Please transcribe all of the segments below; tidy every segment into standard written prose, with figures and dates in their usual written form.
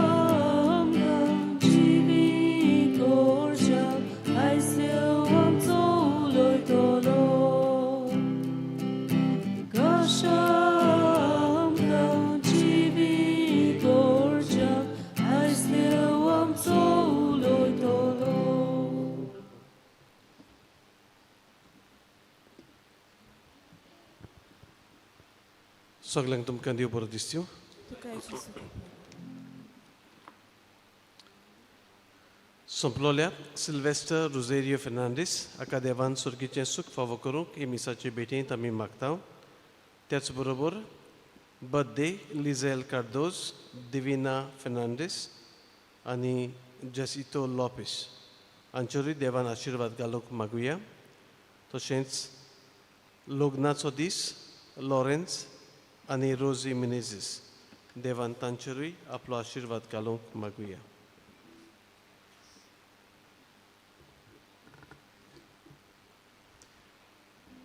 आमकां जिवी करच्याक आयज देव आमचो उलयतलो. कशा आमकां जिवी करच्याक आयज देव आमचो उलयतलो. सगल्यांक तुमकां देव बरो दिसत्यो. तुका जेजू. सोंपलोल्या सिल्वेस्टर रुजेरियो फेर्नांडीस हाका देवान सुर्गीचें सूख फावो करूंक ही मिसाचे भेटेंत आमी मागता. त्याच बरोबर बर्थडे लिझेल कार्दोज, दिविना फेर्नांडीस आनी जेसितो लोपीस हांचेरूय देवान आशिर्वाद घालूंक मागुया. तशेंच लग्नाचो दीस लॉरेन्स आनी रोजी मिनेझीस, देवान तांचेरूय आपलो आशिर्वाद घालूंक मागुया.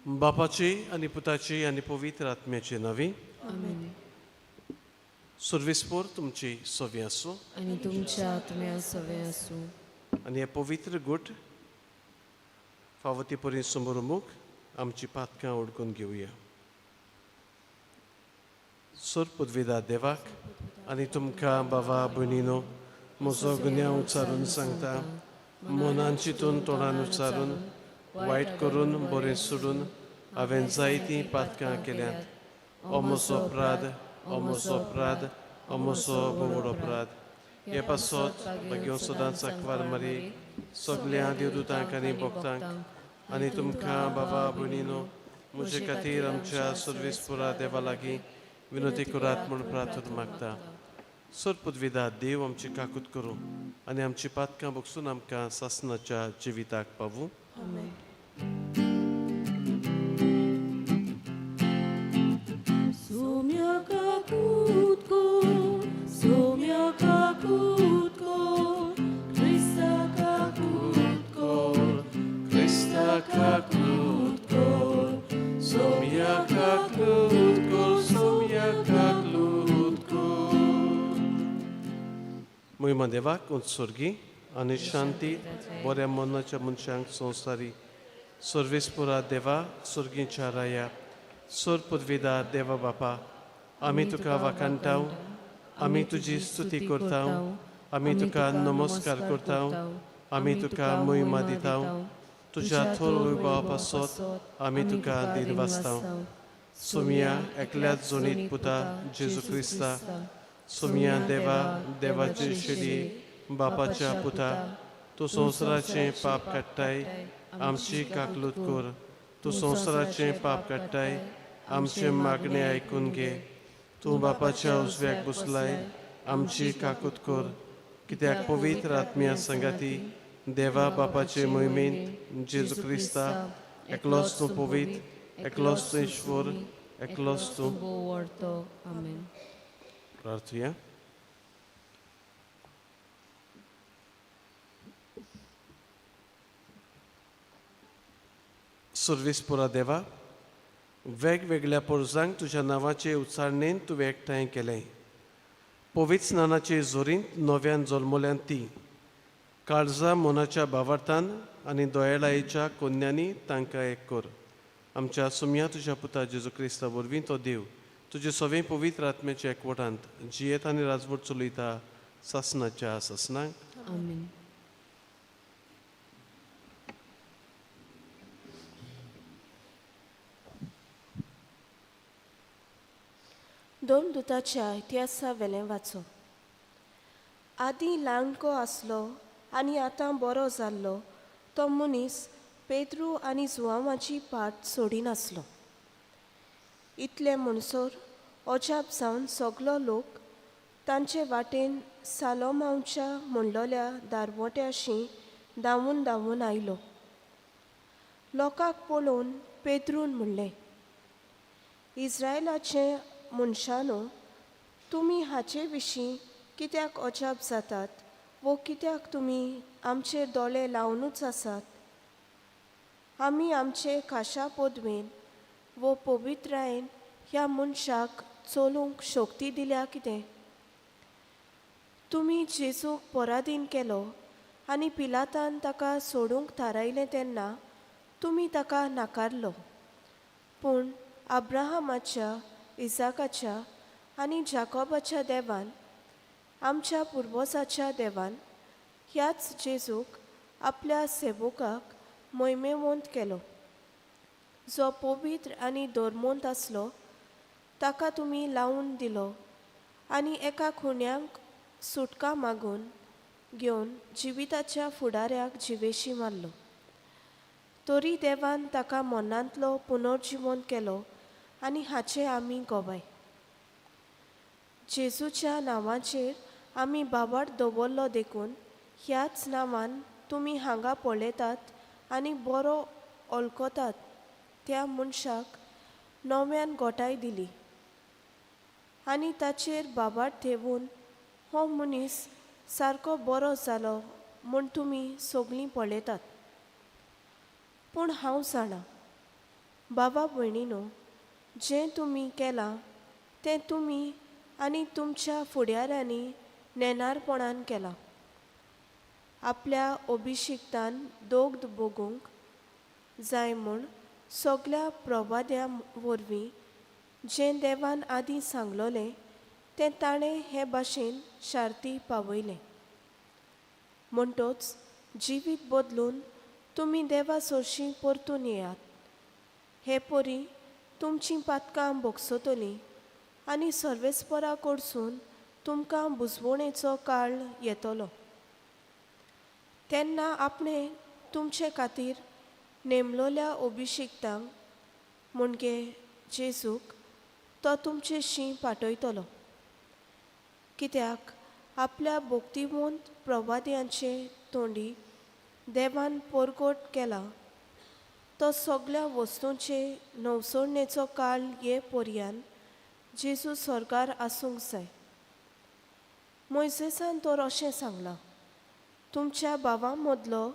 बापाची आनी पुताची आनी पवित्र आत्म्याचे नांवी. आमेन. सुर्विसपोर तुमची सवी आसूं. आनी तुमच्या आत्म्या सवे आसूं. आनी हे पवित्र गुट फावो ती परी समोरमुख आमची पातकां उडकून घेवया. सोर पुदविदा देवाक आनी तुमकां बाबा भयणीनो म्हजो गुन्यांव उच्चारून सांगता. मनान चिंतून, तोंडान उच्चारून, वायट करून, बरें सोडून हांवें जायतीं पातकां केल्यांत. ओ म्हजो अपराध, ओ म्हजो अपराध, ओ म्हजो भोवड अपराध. हे पासत मागीर सदांच आंकवार मारी, सगल्या देवदूतांक आनी भक्तांक आनी तुमकां बाबा भयणीनो म्हजे खातीर आमच्या सर्वेस्पुरा देवा लागीं विनवती करात म्हूण प्रार्थना मागता. सोर पुदविदा देव आमची काकूत करूं आनी आमची पातकां बगसून आमकां सासनाच्या जिविताक पावूं. आमेन. सोम्या काकूत कर, सोम्या काकूत कर, क्रिस्ता काकूत कर, क्रिस्ता काकूत कर, सोम्या काकूत कर, सोम्या काकूत कर. मोहिमा देवाक उत्सर्गी आनी शांती बऱ्या मनाच्या मनशांक संवसारी. सर्वेस्पुरा देवा, सर्गीच्या राया, सोर पुदविदा देवा बापा, आमी तुका वाखाणटाव, आमी तुजी स्तुती करताव, आमी तुका नमस्कार करताव, आमी तुका मोहिमा दिताव. तुज्या थोर वैभवा पासत आमी तुका दिनवासताव. सोमिया एकल्याच जोनीत पुता जेजू क्रिस्ता, सोमिया देवा, देवाचे शिडी बापाच्या पुता, तूं संवसाराचें पाप काडटाय, आमची काकलूत कर. तूं संवसाराचें पाप काडटाय, आमचें मागणें आयकून घे. तूं बापाच्या उजव्याक बसलाय, आमची काकूत कर. कित्याक पवित्र आत्म्या संगाती देवा बापाचे मोहिमेंत जेजू क्रिस्ता एकलोच तूं पवित्र, एकलोच तूं ईश्वर, एकलोच तूं भोवडतो. आमेन. प्रार्थुया. सर्वेस्पुरा देवा, वेगवेगळ्या पोरजांक तुज्या नांवाचे उच्चारणेन तुवें एकठांय केलें. पवित्र स्नानाचे जोरींत नव्यान जल्मल्यांत ती काळजा मनाच्या भावार्थान आनी दोयेळायेच्या कोन्यांनी तांकां एक कर. आमच्या सुमया तुज्या पुता जेजू क्रिस्ता वरवीं तो देव तुजे सगळे पवित्र आत्म्याच्या एकवटांत जियेत आनी राजवट चलयता सासनाच्या सासनाक. आमेन. दोन दुताच्या इतिहासा वेलें वाचो. आदीं ल्हानको आसलो आनी आतां बरो जाल्लो तो मनीस पेद्रू आनी जुवांवाची पाट सोडिनासलो. इतलें म्हणसर अजाप जावन सगलो लोक तांचे वाटेन सालोमांवच्या म्हणलोल्या दारवट्याशी धांवून धांवून आयलो. लोकांक पळोवन पेद्रून म्हणलें, इस्रायलाचे मनशानो, तुमी हाचे विशीं कित्याक अजाप जातात वो कित्याक तुमी आमचेर दोळे लावनूच आसात? आमी आमचे खाशा पदवेन वो पवित्रायेन ह्या मनशाक चलूंक शक्ती दिल्या कितें? तुमी जेजूक पराधीन केलो आनी पिलातान ताका सोडूंक थारायलें तेन्ना तुमी ताका नाकारलो. पूण अब्राहमाच्या, इजाकाच्या आनी जाकोबाच्या देवान, आमच्या पुर्वजाच्या देवान ह्याच जेजूक आपल्या सेवकाक मोहिमेवंत केलो, जो पवित्र आनी धर्मोंत आसलो. ताका तुमी लावन दिलो आनी एका खुन्यांक सुटका मागून घेवन जिविताच्या फुडाऱ्याक जिवेशी मारलो. तरी देवान ताका मनांतलो पुनर्जिवन केलो आनी हाचे आमी गवाय. जेजूच्या नांवाचेर आमी बाबार दवरलो देखून ह्याच नांवान तुमी हांगा पळयतात आनी बरो ओलकोतात त्या मनशाक नव्यान गोठाय दिली आनी ताचेर बाबार ठेवून हो मनीस सारको बरो जालो म्हूण तुमी सगळीं पळयतात. पूण हांव जाणा बाबा भयणीनो, जें तुमी केलां तें तुमी आनी तुमच्या फुडाऱ्यांनी नेणारपणान केलां. आपल्या अभिशिक्तान दोग्ध भोगूंक जाय म्हूण सगल्या प्रवाद्यां वरवीं जें देवान आदीं सांगलोलें तें ताणें हे भाशेन शार्ती पावयलें. म्हणटोच जिवीत बदलून तुमी देवा सरशीं परतून येयात. हे परी तुमचीं पातकां भोगसतलीं आनी सर्वेस्परा कडसून तुमकां बुजवणेचो काळ येतलो. तेन्ना आपणें तुमचे खातीर नेमलोल्या अभिशिक्तांक म्हणजे जेजूक तो तुमचे शीं पाठयतलो. कित्याक आपल्या भक्तिवंत प्रवाद्यांचे तोंडी देवान परगट केला तो सगळ्या वस्तूंचे नवसरणेचो काळ ये पर्यान जेजू सरकार आसूंक जाय. मोयजेसान तर अशें सांगलां, तुमच्या भावां मदलो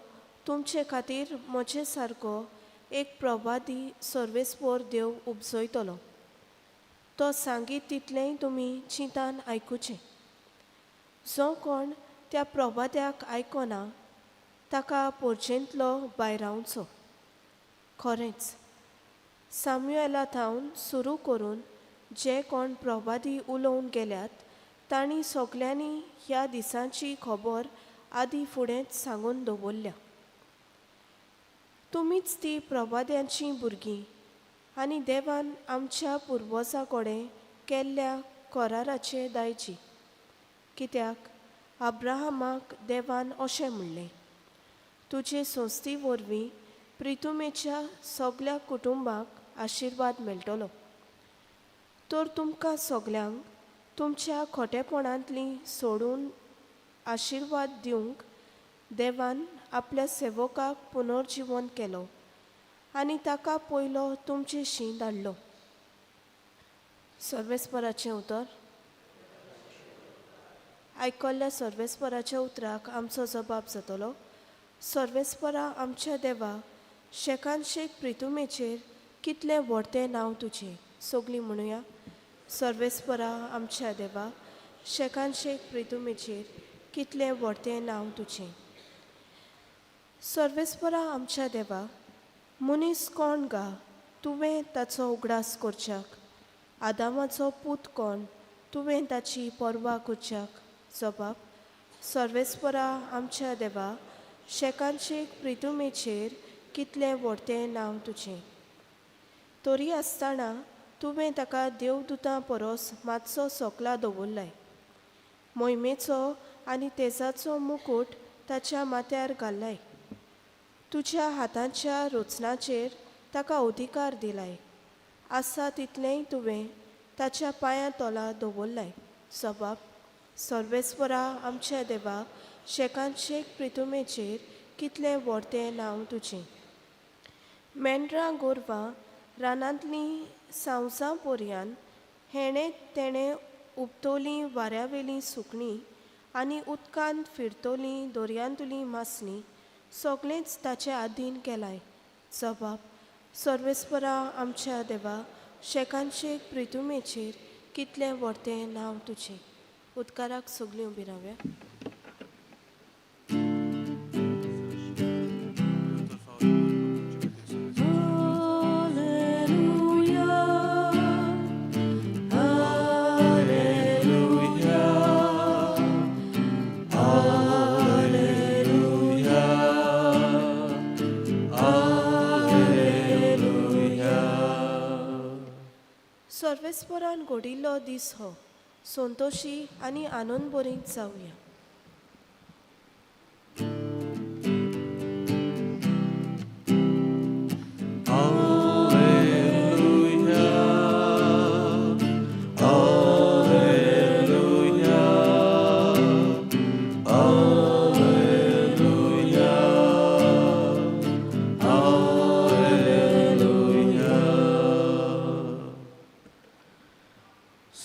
तुमचे खातीर म्हजे सारको एक प्रवादी सर्वेस्पोर देव उपजयतलो. तो सांगीत तितलेंय तुमी चिंतान आयकुचें. जो कोण त्या प्रवाद्याक आयकना ताका पोरचेंतलो भायरावचो. खरेंच साम्युएला थावन सुरू करून जे कोण प्रवादी उलोवन गेल्यात तांणी सगल्यांनी ह्या दिसांची खबर आदीं फुडेंच सांगून दवरल्या. तुमीच ती प्रवाद्यांचीं भुरगीं आनी देवान आमच्या पुर्वजां कडेन केल्ल्या कराराचे दायजी. कित्याक अब्राहमाक देवान अशें म्हणलें, तुजे संस्थी वरवीं प्रितुमेच्या सगल्या कुटुंबाक आशिर्वाद मेळटलो. तर तुमकां सगल्यांक तुमच्या खोटेपणांतलीं सोडून आशिर्वाद दिवंक देवान आपल्या सेवकाक पुनर्जिवन केलो आनी ताका पयलो तुमचे शीं धाडलो. सर्वेस्पराचें उतर आयकल्ल्या सर्वेस्पराच्या उतराक आमचो जबाब जातलो. सर्वेस्परा आमच्या देवा, शेकान शेक प्रितुमेचेर कितलें व्हडतें नांव तुजें. सगलीं म्हणुया, सर्वेस्परा आमच्या देवा, शेकान शेक प्रितुमेचेर कितलें व्हडतें नांव तुजें. सर्वेस्परा आमच्या देवा, मनीस कोण गा तुवें ताचो उगडास करच्याक? आदामाचो पूत कोण तुवें ताची पर्वा करच्याक? जबाब, सर्वेस्परा आमच्या देवा, शेकान शेक प्रितुमेचेर कितलें व्हडतें नांव तुजें. तरी आसतना तुवें ताका देवदूतां परस मातसो सोकला दवरलाय. मोहिमेचो आनी तेजाचो मुकूट ताच्या माथ्यार घाल्लाय. तुज्या हातांच्या रचनाचेर ताका अधिकार दिलाय. आसा तितलेंय तुवें ताच्या पांयां तोला दवरलाय. जबाब, सर्वेस्परा आमच्या देवा, शेकान शेक प्रितुमेचेर कितलें व्हडतें नांव तुजें. मेंढरां गोरवां रानांतलीं सांवजां पोरयान हेणें तेणें उपतोलीं वाऱ्यावेलीं सुकणीं आनी उदकांत फिरतोलीं दर्यांतलीं मासलीं सगळेंच ताचे आदीन केलाय. जबाब, सर्वेस्परा आमच्या देवा, शेकान शेक प्रितुमेचेर कितलें व्हडतें नांव तुजें. उदकाराक सगळीं उबी रावया. Alleluia, Alleluia, सर्वेस्परान घडिल्लो दीस हो, संतोशी आनी आनंदभरीत जावया.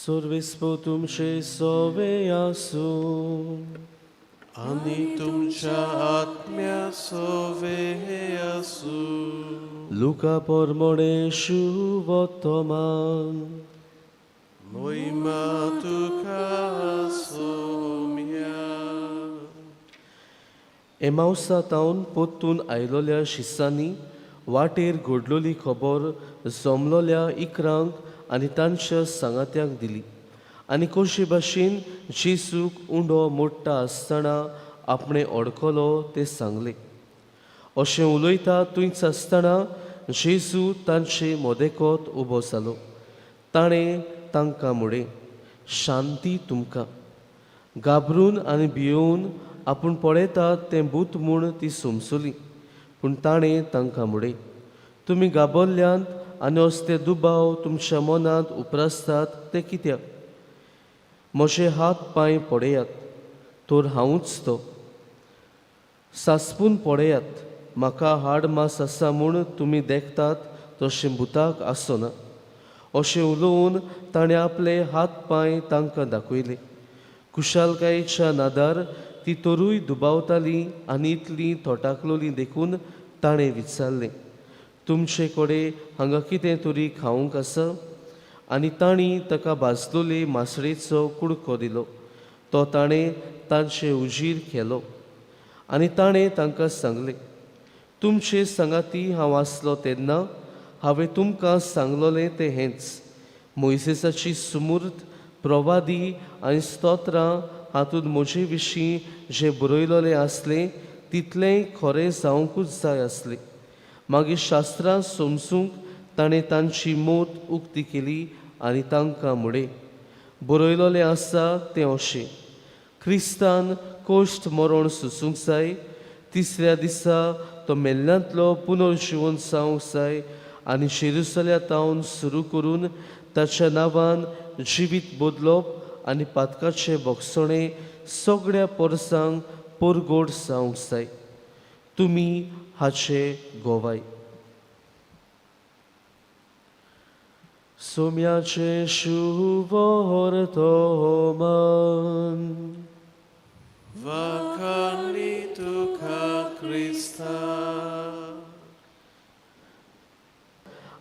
सर्वेस्पो तुमचे सोवे आसूं. आनी तुमच्या आत्म्या सोवे आसूं. लुका परमणे शुभतमान. मोहिमा तुका सोम्या. एमावसा तावन पोत्तून आयलोल्या शिसांनी वाटेर घडलोली खबर जमलोल्या इकरांक आनी तांच्या सांगात्यांक दिली आनी कशे भाशेन जेजूक उंडो मोडटा आसतना आपणें अडकलो तें सांगलें. अशें उलयता थंयच आसतना जेजू तांचे मदेकोत उबो जालो. ताणें तांकां म्हणलें, शांती तुमकां. घाबरून आनी भियोवन आपूण पळयतात तें भूत म्हूण ती समजली. पूण ताणें तांकां म्हणलें, तुमी घाबरल्यांत आनी असले दुबाव तुमच्या मनांत उप्रासतात ते कित्याक? म्हजे हात पांय पळयात, तर हांवूच तो. सासपून पळयात, म्हाका हाड मास आसा म्हूण तुमी देखतात तशें भुताक आसना. अशें उलोवन ताणें आपले हात पांय तांकां दाखयले. खुशालकायेच्या नादार ती तरूय दुबावताली आनी इतली थोटाकलोली देखून ताणें विचारलें, तुमचे कडेन हांगा कितें तरी खावंक आसा? आनी तांणी ताका भाजलोले मासळेचो कुडको दिलो. तो ताणें तांचे उजीर केलो. आनी ताणें तांकां सांगलें, तुमचे सांगाती हांव आसलो तेन्ना हांवें तुमकां सांगलोलें तें हेंच, मोयसेसाची सुमूर्त, प्रवादी आनी स्तोत्रां हातूंत म्हजे विशीं जें बरयलोलें आसलें तितलेंय खरें जावंकूच जाय आसलें. मागीर शास्त्रां समजूंक ताणें तांची मोत उक्ती केली आनी तांकां म्हणलें, बरयलोलें आसा तें अशें, क्रिस्तान कोश्ट मरण सोसूंक जाय, तिसऱ्या दिसा तो मेल्ल्यांतलो पुनर्जिवन जावंक जाय आनी जेरुसल्या तावन सुरू करून ताच्या नांवान जिवीत बदलप आनी पातकाचे भोगसणे सगळ्या पोरसांक परगोड जावंक जाय. तुमी हाचे गोवाय. सोम्याचें शुभवर्तमान. वाखाणली तुका क्रिस्ता.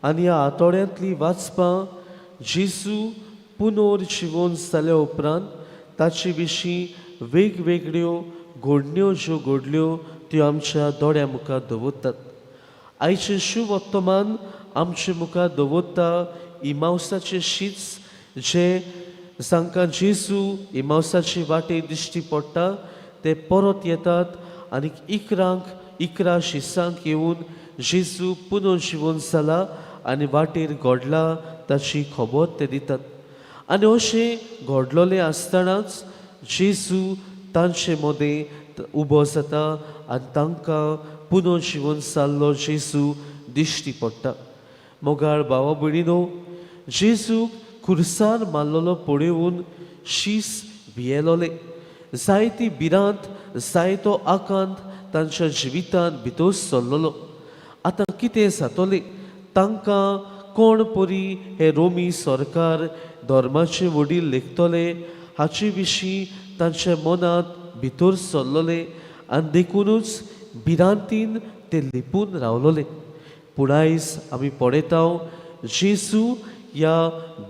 आनी ह्या आठवड्यांतली वाचपां जेजू पुनर्जिवन जाल्या उपरांत ताचे विशीं वेगवेगळ्यो घडण्यो ज्यो घडल्यो त्यो आमच्या दोळ्या मुखार दवरतात. आयचें शुभवर्तमान आमचे मुखार दवरता इमावसाचे शीच जे जांकां जेजू इमावसाची वाटे दिश्टी पडटा ते परत येतात आनी 11 शिसांक येवन जेजू पुनर्जिवन जाला आनी वाटेर घडला ताची खबर ते दितात. आनी अशें घडलोलें आसतनाच जेजू तांचे मदें उबो जाता आनी तांकां पुनर्जिवन जाल्लो जेजू दिश्टी पडटा. मोगाळ भावा भयणीनो, जेजूक खुर्सार मारलेलो पळोवन शीस भियेलोले. जायती भिरांत, जायतो आकांत तांच्या जिवितांत भितर सरलेलो. आतां कितें जातलें? तांकां कोण परी हे रोमी सरकार धर्माचे वडील लेखतले हाचे विशीं तांच्या मनांत भितर सरलेले आनी देखुनूच भिरांतीन ते लिपून रावलोले. पूण आयज आमी पळयता जेजू ह्या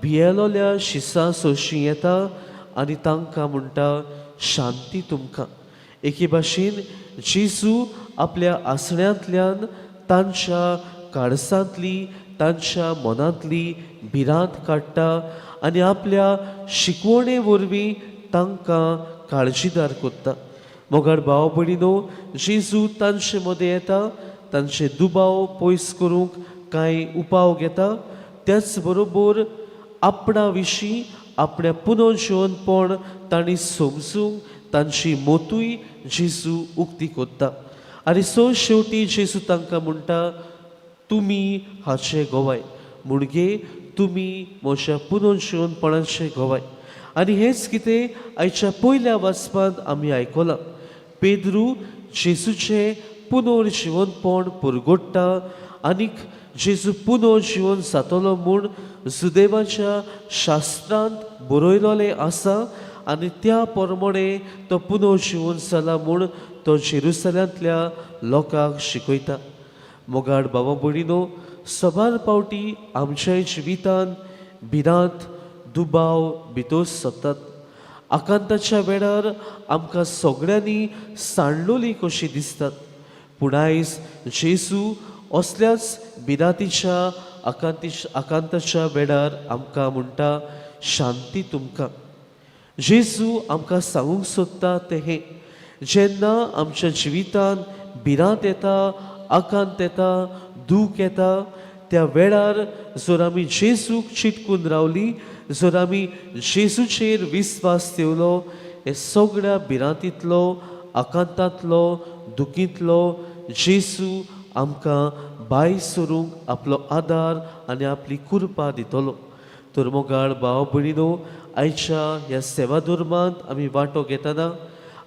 भियेलोल्या शिसां सोशीं येता आनी तांकां म्हणटा शांती तुमकां. एके भाशेन जेजू आपल्या आसण्यांतल्यान तांच्या काळसांतली तांच्या मनांतली भिरांत काडटा आनी आपल्या शिकवणे वरवीं तांकां काळजीदार करता. मोगाळ भाव भयणीनो, जेजू तांचे मदें येता, तांचे दुबाव पयस करूंक कांय उपाव घेता, त्याच बरोबर आपणा विशीं आपल्या पुनर्जिवनपण तांणी समजूंक तांची मोतूय जेजू उक्ती करता. आनी सो शेवटी जेजू तांकां म्हणटा तुमी हाचे गोवाय, म्हणगे तुमी म्हज्या पुनर्जिवनपणाचे गोवाय. आनी हेंच कितें आयच्या पयल्या वाचपांत आमी आयकलां. पेद्रू जेजूचें पुनर्जिवनपण पुरगोडटा आनीक जेजू पुनर्जिवन जातलो म्हूण जुदेवाच्या शास्त्रांत बरयलोलें आसा आनी त्या प्रमाणे तो पुनर्जिवन जाला म्हूण तो जेरुसल्यांतल्या लोकांक शिकयता. मोगाळ बाबा भयणीनो, सबार पावटी आमच्याय जिवितांत भिरांत दुबाव भितर सरतात. आकांताच्या वेळार आमकां सगळ्यांनी सांडलोली कशी दिसतात, पूण आयज जेजू असल्याच भिरांतीच्या आकांताच्या वेळार आमकां म्हणटा शांती तुमकां. जेजू आमकां सांगूंक सोदता तें हें, जेन्ना आमच्या जिवितांत भिरांत येता, आकांत येता, दूख येता, त्या वेळार जर आमी जेजूक चिटकून रावली, जर आमी जेजूचेर विस्वास ठेवलो, हे सगळ्या भिरांतींतलो, आकांतांतलो, दुखींतलो जेजू आमकां भायर सरूंक आपलो आदार आनी आपली कृपा दितलो. तर मोगाळ भाव भयणीनो, आयच्या ह्या सेवा धर्मांत आमी वांटो घेतना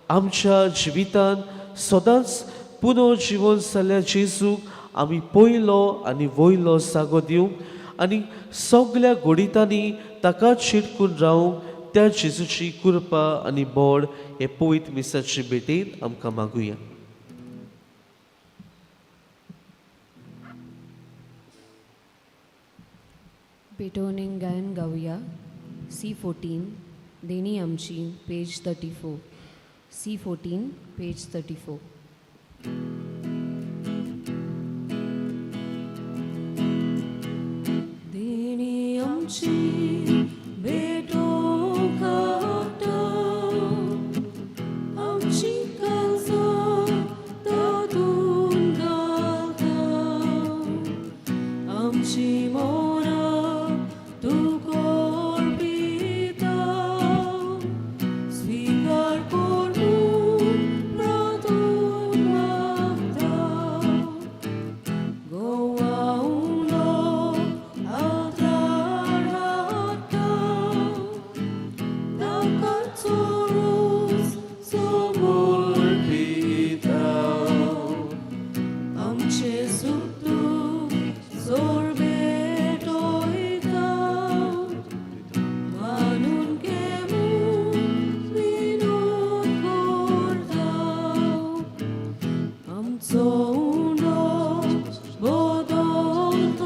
आमच्या जिवितांत सदांच पुनर्जिवन जाल्ल्या जेजूक आमी पयलो आनी वयलो जागो दिवंक आनी सगल्या घडितांनी ताका चिटकून रावंक त्या जेजूची कृपा आनी बळ हे पवित्र मिसाचे भेटेन आमकां मागुया. पेटोवणेक गायन गावया. C14 देणी आमची, पेज 34. C14 page 34. देणी आमची भेटोवंक हाडटा, आमची काळजां तातूंत घालता, आमची मनां तुका अर्पिता, स्विकार कर म्हूण प्रार्थून मागता. गोवा उलो आल्तार हाडटा, ताका चोरूच समर्पिता, आमचें सूख दुख जोर भेटयता, मानून घे म्हूण विनोद करता, आमचो उंडो बदलतलो,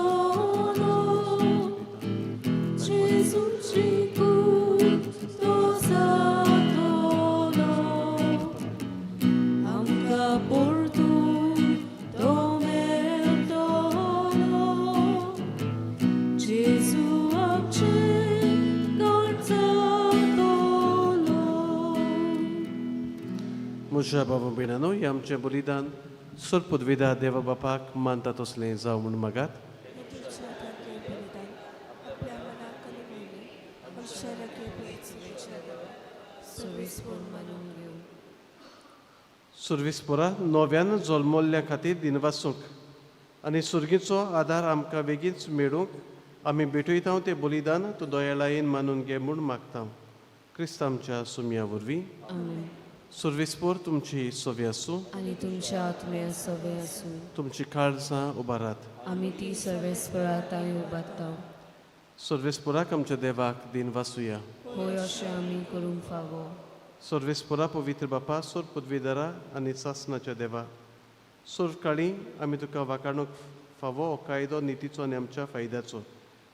जेजूची कूड तो जातलो, आमकां परतून तो मेळटलो, जेजू आमचें घालतलो. म्हज्या बाबा भयणानो, हें आमचें बलिदान सोर पुदविदा देवा बापाक मानता तसलें जावं म्हूण मागात. तुमच्या हातांतलें बलिदान आपल्या मनाक आनी वयलें आमच्या राखी सर्वेस्पोर मानून घेवं. सुर्वीसपोरा नव्यान जल्मल्ल्या खातीर दिनवासूंक आनी सुर्गीचो आदार आमकां बेगीनच मेळूंक आमी भेटयता तें बलिदान तूं दयाळायेन मानून घे म्हूण मागता, क्रिस्त आमच्या सुमया वरवीं. आमेन. सुर्वीसपोर तुमची सोवी आसूं आनी तुमच्या आत्म्या सवे आसूं. तुमची काळजां उबारात. आमी ती सर्वेस्परा तांय उबारता. सर्वेस्पोराक आमच्या देवाक दिन वासुया. होय, अशें आमी करूंक फावो. सर्वेस्पोरा पवित्र बापा, सोर पदवीधरा आनी सासनाच्या देवा, सोर काळी आमी तुका वाकाणूक फावो हो कायदो नितीचो आनी आमच्या फायद्याचो,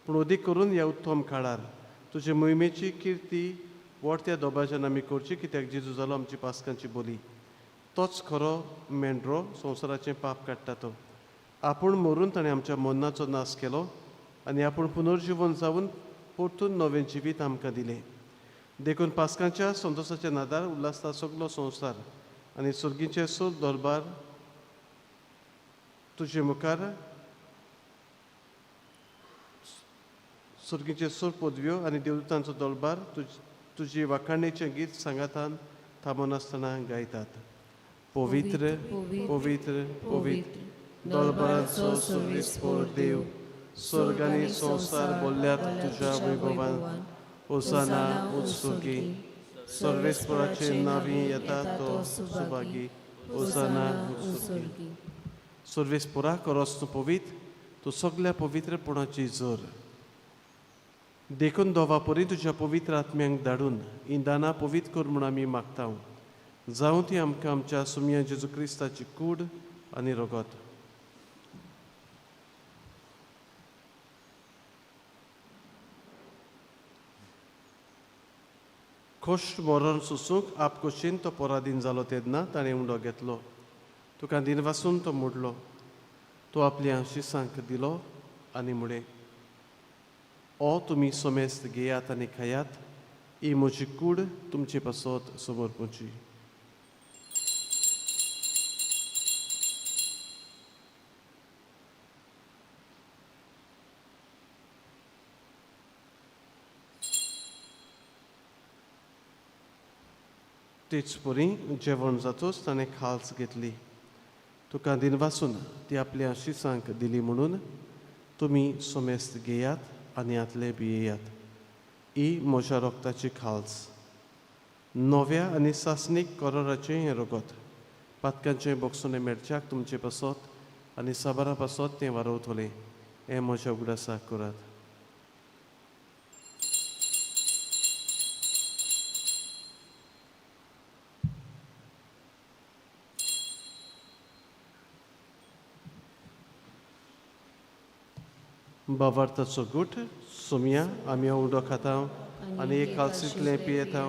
पूण अदीक करून ह्या उत्तम काळार तुजे मोहिमेची किर्ती वोडत्या दोबाज्यान आमी करची, कित्याक जेजू जालो आमची पास्कांची बोली. तोच खरो मेंढरो संवसाराचें पाप काडटा तो. आपूण मरून ताणें आमच्या मरणाचो नाश केलो आनी आपूण पुनर्जिवन जावन परतून नवें जिवीत आमकां दिलें. देखून पास्कांच्या संतोशाच्या नादार उल्हासता सगलो संवसार आनी सर्गीचे सोद दरबार तुजे मुखार सर्गीचे सोर पदव्यो आनी देवदूतांचो दरबार तुजी वाखाणेचें गीत सांगातान थांबनासतना गायतात. पवित्र पवित्र पवित्र दळबाराचो सर्वेस्पोर देव, स्वर्ग आनी संवसार बोल्ल्यात तुज्या वैभवान. होसाना उत्सुकी. सर्वेस्पराचे नावी येता तो सुभागी. होसाना उत्सुकी. सर्वेस्पोरा करस तूं पवित्र, तूं सगल्या पवित्रपणाची जोर. देखून दोवा परी तुज्या पवित्र आत्म्यांक धाडून इंदाना पवित्र कर म्हूण आमी मागता. जावं ती आमकां आमच्या सुमया जेजू क्रिस्ताची कूड आनी रगत. खोश मरण सोसूंक आपकोशीन तो पराधीन जालो तेन्ना ताणें उंडो घेतलो. तुका दिनवासून तो मोडलो. तो आपल्या शिसांक दिलो आनी म्हळें, ओ तुमी सोमेस्त घेयात आनी खायात, ही म्हजी कूड तुमचे पासत समर्पूची. तेच परी जेवण जातूच ताणें खाल्स घेतली. तुका दिनवासून ती आपल्या शिसांक दिली म्हणून तुमी सोमेस्त घेयात आनी हातले पियेयात. ही म्हज्या रोगताची खाल्स, नव्या आनी सासणीक करोराचें हें रगत. पातकांचें बोगसणें मेळच्याक तुमचे पासत आनी साबारा पासत तें वारवतलें. हें म्हज्या उगडासाक करात. बावार्थाचो गूट सोमया आमी उदक खाता आनी एक कालसींतलें पियेता,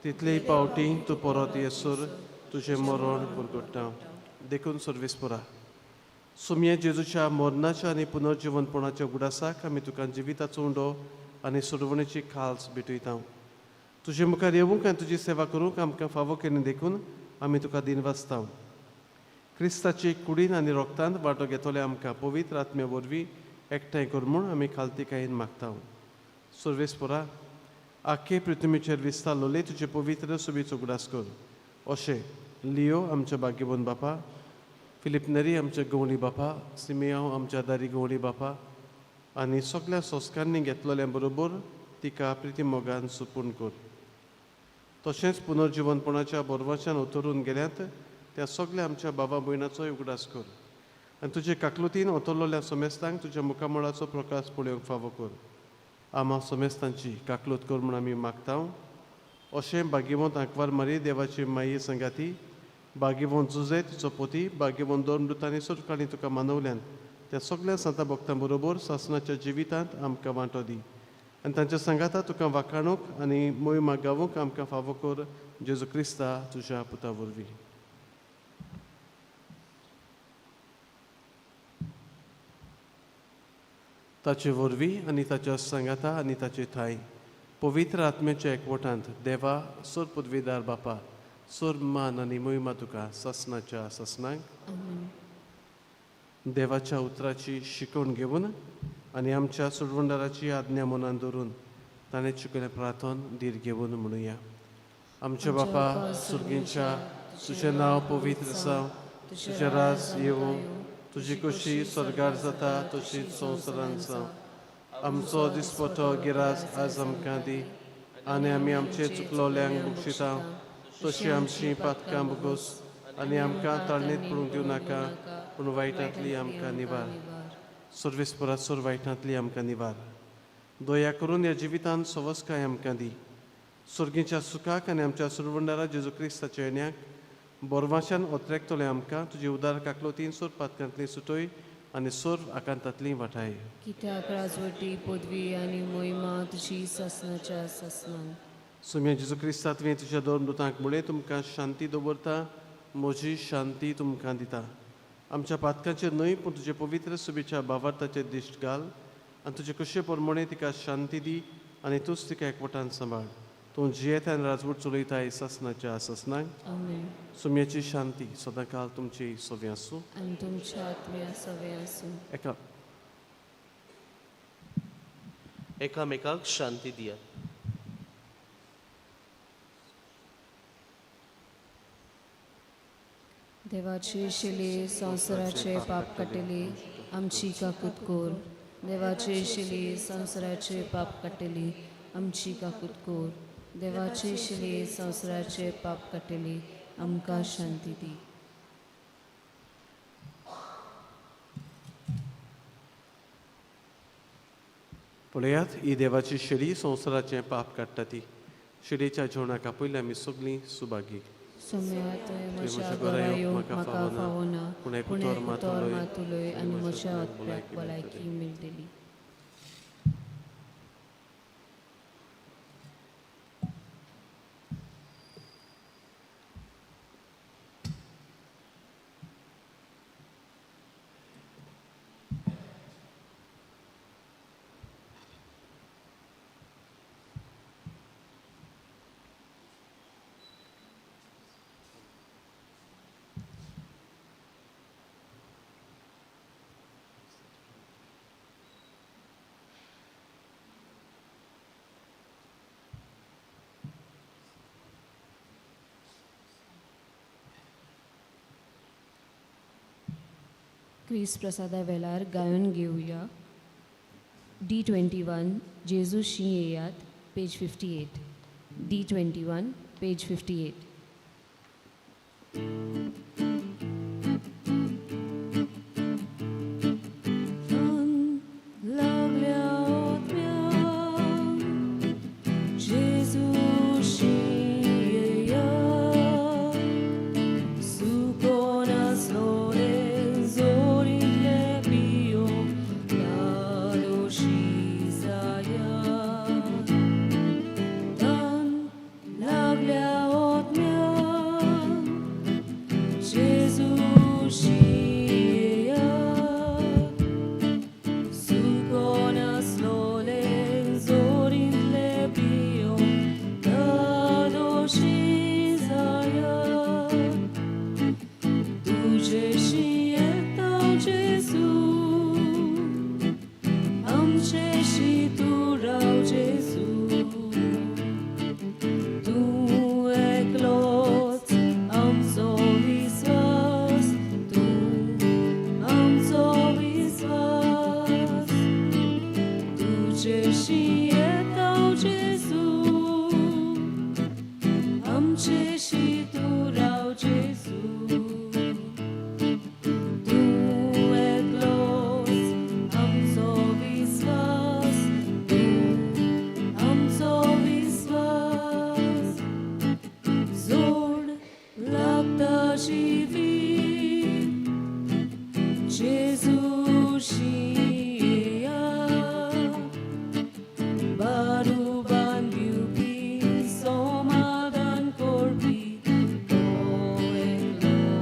तितलेय पावटी तूं परत येसर तुजें मरण पुरगुट्टा. देखून सर्वीस पुरा सोमया जेजूच्या मरणाच्या आनी पुनर्जिवनपणाच्या उगडासाक आमी तुका जिविताचो उंडो आनी सोडवणेची खाल्स भेटयता. तुजे मुखार येवंक आनी तुजी सेवा करूंक आमकां फावो केली देखून आमी तुका दिनवासता. क्रिस्ताची कुडीन आनी रोगतान वांटो घेतले आमकां पवित्र आत्म्या वरवीं एकठांय कर म्हूण आमी खालतीकायेन मागता. सर्वेस्पोरा आख्खे पृथ्वीचेर विस्तारलोले तुजे पवित्र सुबीचो उगडास कर. अशें लियो आमच्या भाग्यवंत बापा, फिलीप नेरी आमच्या गवळी बापा, सिमियांव आमच्या दारी गवळी बापा आनी सगल्या संस्कारांनी घेतलेल्या बरोबर तिका प्रिती मोगान सुपूर्ण कर. तशेंच पुनर्जिवनपणाच्या बोरवाच्यान उतरून गेल्यात त्या सगल्या आमच्या बाबा भयणाचोय उगडास कर आनी तुजे काकलुतीन ओतरलोल्या सोमेस्तांक तुज्या मुखामळाचो प्रकाश पळोवंक फावो कर. आमा सोमेस्तांची काकलूत कर म्हूण आमी मागता. अशें भाग्यवंत आंकवार मारी देवाची माई संगाती, भाग्यवंत जुजे तिचो पोती, भाग्यवंत दोन मृतांनी सुरकाणी तुका मानवल्यान त्या सगल्या संता भक्तां बरोबर सासणाच्या जिवितांत आमकां वांटो दी आनी तांच्या सांगाता तुका वाखाणूंक आनी मोहिमा गावूंक आमकां फावो कर. जेजू क्रिस्ता तुज्या पुता वरवीं. ताचे वरवीं आनी ताच्या सांगाता आनी ताचे ठांय पवित्र आत्म्याच्या एकवटांत देवा सोर पदवीदार बापा सोर मान आनी मोहिमा तुका सासणाच्या सासणाक. देवाच्या उतराची शिकवण घेवन आनी आमच्या सोडवणदाराची आज्ञा मनान धरून ताणें चुकलें प्रार्थन धीर घेवन म्हणुया. आमच्या बापा सुर्गींच्या, तुजें नांव पवित्र जावं, तुजें राज येवं, तुजी खोशी स्वर्गार जाता तशीच संवसारांत जावं. आमचो दिसपटो गिरास आज आमकां दी आनी आमी आमचे चुकलोल्यांक बक्षिता तशी आमची पातकां बगोस आनी आमकां ताळणीत पडूंक दिवं नाका, पूण वायटांतली आमकां निवार. सर्वेस्परा सोर वायटांतली आमकां निवार. दया करून ह्या जिवितांत सवसकाय आमकां दी. सर्गीच्या सुखाक आनी आमच्या सुरवंडारा जेजू क्रिस्ताच्या येण्याक बोरवाशान ओत्रेकतले आमकां तुजी उदार काकलोतीन सोर पातकांतली सुटोय आनी सोर आकांतांतली वाठाय. कित्याक राजवटी पदवी आनी मोहिमा तुजी सासणाच्या सासणान. सोम्या जेजू क्रिस्ता तुवें तुज्या दोन दुतांक मुळे तुमकां शांती दवरता, म्हजी शांती तुमकां दिता. आमच्या पातकांचेर न्हय पूण तुजे पवित्र सुबेच्या भावार्थाचेर दिश्ट घाल आनी तुजे कशे प्रमाणे तिका शांती दी आनी तूंच तिका एकवटान सांबाळ. तूं जियेता आनी राजवट चलयता सासनाच्या सासनाक. आमेन. सोम्याची शांती सदांकाल तुमची सोवी आसूं. आनी तुमच्या आत्म्या सवे आसूं. एका एकामेकाक शांती दियात. देवाची शिली संवसाराचे पाप काडटली आमची काकूत कोर. देवाची शिली संवसाराचे पाप काडटली आमची काकूत कोर. देवाची शिली संवसाराचे पाप काडटली आमकां शांती दी. पळयात ही देवाची शेळी संवसाराचें पाप काडटा ती. शेळयेच्या जेवणाक आपयल्या आमी सगळीं सुभागी. सोम्या तुवें म्हज्या घरा येवंक म्हाका फावना, पूण एक पूण उतर एक मात उतर उलय मात उलय आनी म्हज्या आत्म्याक भलायकी भलायकी मेळटली. क्रिस प्रसादा वेळार गायन घेवया. D21 जेजू शी येयात, पेज 58. D21 page 58. लागल्या आत्म्याक जेजू शी येयात, सुकोन आसलोले जोरींतले पियोंक लालोशी जायात. तान लागल्या आत्म्याक जेजू शी येयात, सुकोन आसलोले जोरींतले पियोंक लालोशी जायात. तुजेशी येता जेजू, आमचेशी तूं राव जेजू. तूं एकलोच आमचो विस्वास, तूं आमचो विस्वास. तुजेशी येता जेजू, आमचेशी तूं राव जेजू. तूं एकलोच आमचो विस्वास, तूं आमचो विस्वास. जोड लागता जिवीत जेजूशी येयात, बारुबान दिवपी समाधान करपी तो एकलोच.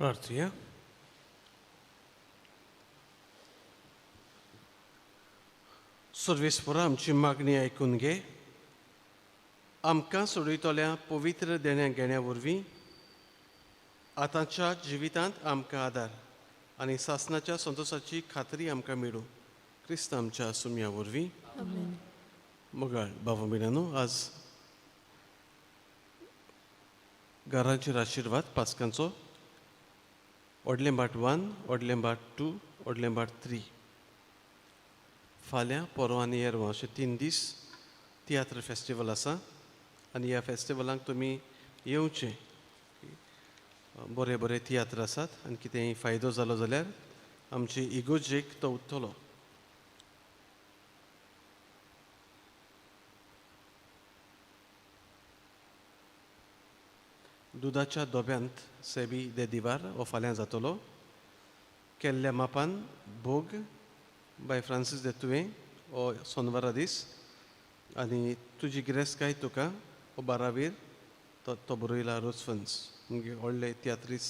प्रार्थुया. सर्वेस्परा, आमची मागणी आयकून घे. आमकां सोडयतल्या पवित्र देण्या घेण्या वरवीं आतांच्या जिवितांत आमकां आदार आनी सासनाच्या संतोशाची खात्री आमकां मेळूं, क्रिस्त आमच्या सुमया वरवीं. मोगाळ बाबा भयणांनो, आज घरांचेर आशिर्वाद पास्कांचो व्हडलें भाट 1, व्हडलें भाट 2, व्हडलें भाट 3. फाल्यां, पोरवां आनी येरवां अशे 3 दीस तियात्र फेस्टिवल आसा आनी ह्या फेस्टिवलांक तुमी येवचें. बरे बरे तियात्र आसात आनी कितेंय फायदो जालो जाल्यार आमचे इगोर्जेक तो उत्तलो. दुदाच्या दोब्यांत सेबी दे दिवार हो फाल्यां जातलो. केल्ल्या मापान भोग बाय फ्रांसीस दे तुवें हो सोनवारा दीस आनी तुजी गिरेस्तकाय तुका हो बारावीर तो बरयला रोजफन्स. म्हणजे व्हडले तियात्रीस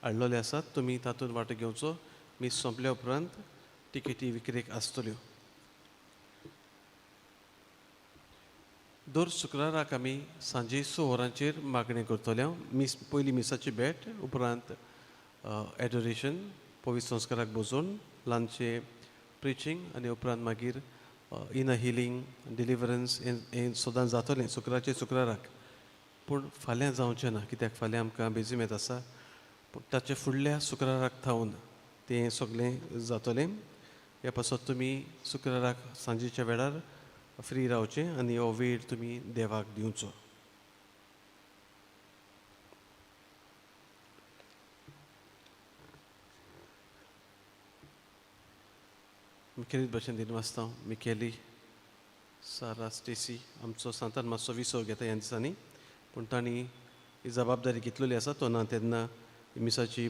हाडलेले आसात, तुमी तातूंत वांटो घेवचो. मीस सोंपल्या उपरांत टिकेटी विक्रेक आसतल्यो. दर शुक्राराक आमी सांजे 6 वरांचेर मागणें करतले. मीस पयली मिसाची भेट, उपरांत एडोरेशन, पवित्र संस्काराक बसोवन ल्हानशें प्रिचींग आनी उपरांत मागीर इन अ हिलींग डिलिवरन्स हें सदां जातलें शुक्राचे शुक्राराक. पूण फाल्यां जावचें ना, कित्याक फाल्यां आमकां बेजिमेत आसा. पूण ताचे फुडल्या शुक्राराक थावन तें सगळें जातलें. ह्या पासत तुमी शुक्राराक सांजेच्या वेळार फ्री रावचें आनी हो वेळ तुमी देवाक दिवचो. मिकेलीत भशेन दिन वाचता. मिकेली, सारा, स्टेसी आमचो सांतान मातसो विसव घेता ह्या दिसांनी, पूण तांणी ही जबाबदारी घेतलेली आसा. तो ना तेन्ना मिसाची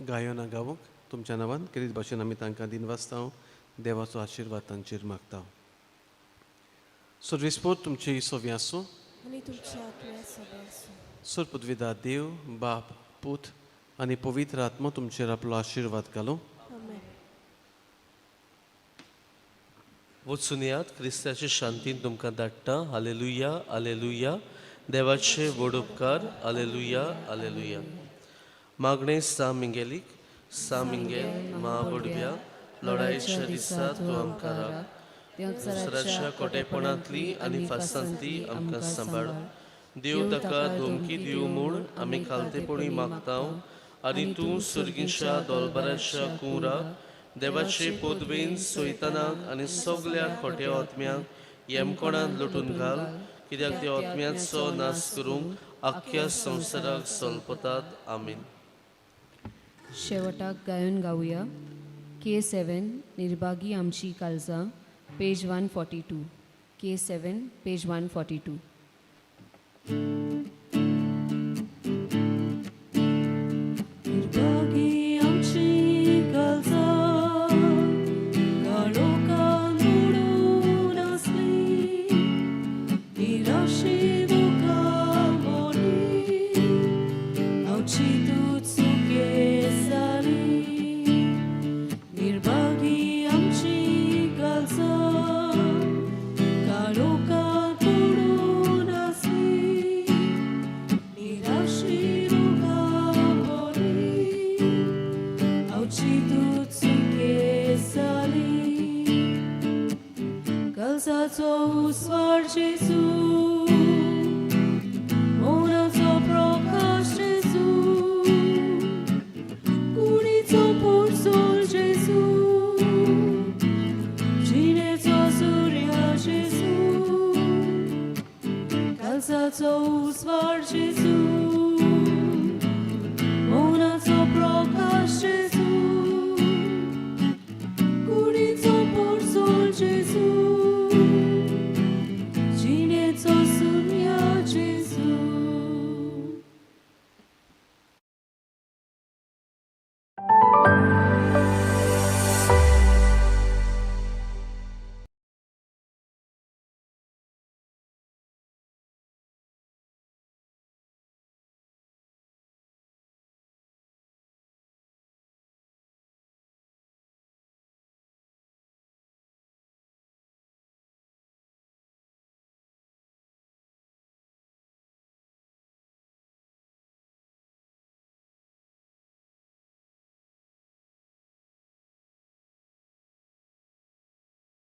गायनां गावंक तुमच्या नांवान खेरीत भाशेन आमी तांकां दिन वाचता. देवाचो आशिर्वाद तांचेर मागता. सर्वेस्पोर तुमचे सवी आसूं आनी तुमच्या आत्म्या सवे आसूं. सरपदविदा देव बाप पूत आनी पवित्र आत्मो तुमचेर आपलो आशिर्वाद घालूं. आमेन. वचून यात, क्रिस्ताचे शांतीन तुमकां धाडटा. Hallelujah, hallelujah. देवाचे व्हड उपकार. Hallelujah, hallelujah. मागणें सा मिंगेलीक. सा मिंगेल महाबडव्या, लढायेच्या दिसा तूं आमकां राख. दुसऱ्याच्या कोटेपणांतली आनी फासांतली आमकां सांबाळ. देव ताका धमकी दिवं म्हूण आमी खालतेपणी मागता आनी तूं सुर्गींच्या दोलबराच्या कुंवरा देवाचे पदवेन सोयतानाक आनी सगल्या खोट्या आत्म्यांक येमकोणांत लुटून घाल, कित्याक त्या आत्म्याचो नाश करूंक आख्ख्या संवसाराक सल्पतात. आमीन. शेवटाक गायन गावया K7 निर्भागी आमची कालजां, पेज 142. K7 page 142. निर्भागी आमची काळजां, काळोखान बुडून आसली, निराशी दुकां मोडली, आमची तूं चुके जाली. निर्भागी आमची काळजां, काळोखान बुडून आसली, निराशी दुकां मोडली, आमची तूं चुके जाली. काळजाचो उस्वाड जेजू, मनाचो प्रकाश जेजू, कुडीचो पुरसोल जेजू, जिणेचो सूर्य जेजू. काळजाचो उस्वाड जेजू,